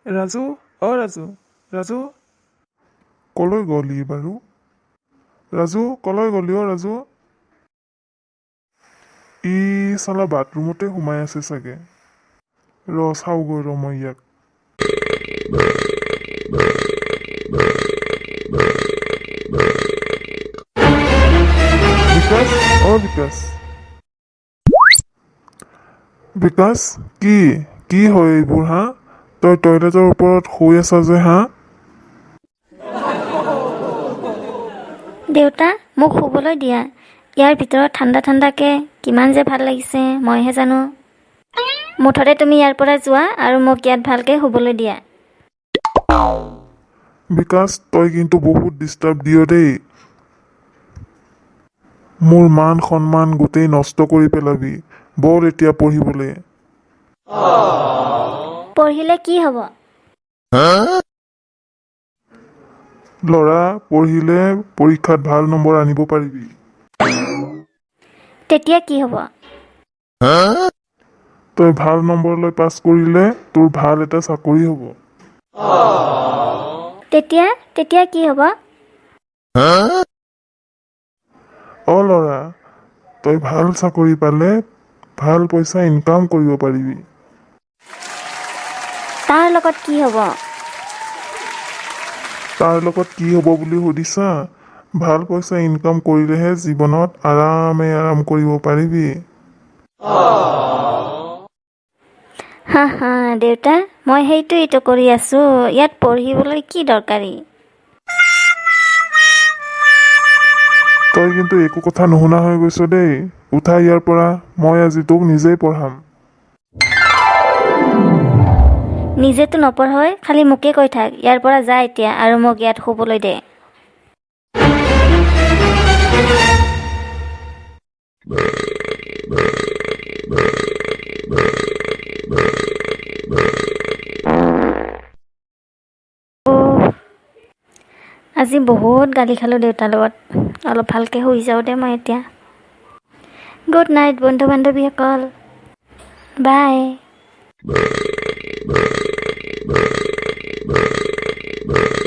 ৰাজু, অ ৰাজু, ৰাজু। কলৈ গ'ল ই বাৰু? ৰাজু, কলৈ গ'লি অ ৰাজু? ই চালা বাথৰুমতে সোমাই আছে চাগে। ৰ, চাওগৈ ৰ মই ইয়াক। বিকাশ, অ বিকাশ, বিকাশ, কি কি হয় এইবোৰ হা? তই টয়লেটৰ ওপৰত শুই আছা যে হা? দেউতা, মোক শুবলৈ দিয়া। ইয়াৰ ভিতৰত ঠাণ্ডা ঠাণ্ডাকৈ কিমান যে ভাল লাগিছে মইহে জানো। মুঠতে তুমি ইয়াৰ পৰা যোৱা আৰু মোক ইয়াত ভালকৈ শুবলৈ দিয়া। বিকাশ, তই কিন্তু বহুত ডিষ্টাৰ্ব দিয় দেই। মোৰ মান সন্মান গোটেই নষ্ট কৰি পেলাবি। বল এতিয়া পঢ়িবলৈ। পঢ়িলে কি হ'ব? ল'ৰা, পঢ়িলে পৰীক্ষাত ভাল নম্বৰ আনিব পাৰিবি। তেতিয়া কি হ'ব? তই ভাল নম্বৰ লৈ পাছ কৰিলে তোৰ ভাল এটা চাকৰি হ'ব। তেতিয়া তেতিয়া কি হ'ব? অ ল'ৰা, তই ভাল চাকৰি পালে ভাল পইচা ইনকাম কৰিব পাৰিবি। তাৰ লগত কি হ'ব? তাৰ লগত কি হ'ব বুলি সুধিছা? ভাল পইচা ইনকাম কৰিলেহে জীৱনত আৰামে আৰাম কৰিব পাৰিবি। হা হা, দেউতা, মই সেইটোৱেইতো কৰি আছোঁ। ইয়াত পঢ়িবলৈ কি দৰকাৰী? তই কিন্তু একো কথা নুশুনা হৈ গৈছ দেই। উঠা ইয়াৰ পৰা, মই আজি তোক নিজেই পঢ়াম। নিজেতো নপঢ়ই, খালি মোকে কৈ থাক। ইয়াৰ পৰা যা এতিয়া আৰু মোক ইয়াত শুবলৈ দে। আজি বহুত গালি খালোঁ দেউতাৰ লগত। অলপ ভালকৈ শুই যাওঁ দে মই এতিয়া। গুড নাইট বন্ধু বান্ধৱীসকল, বাই।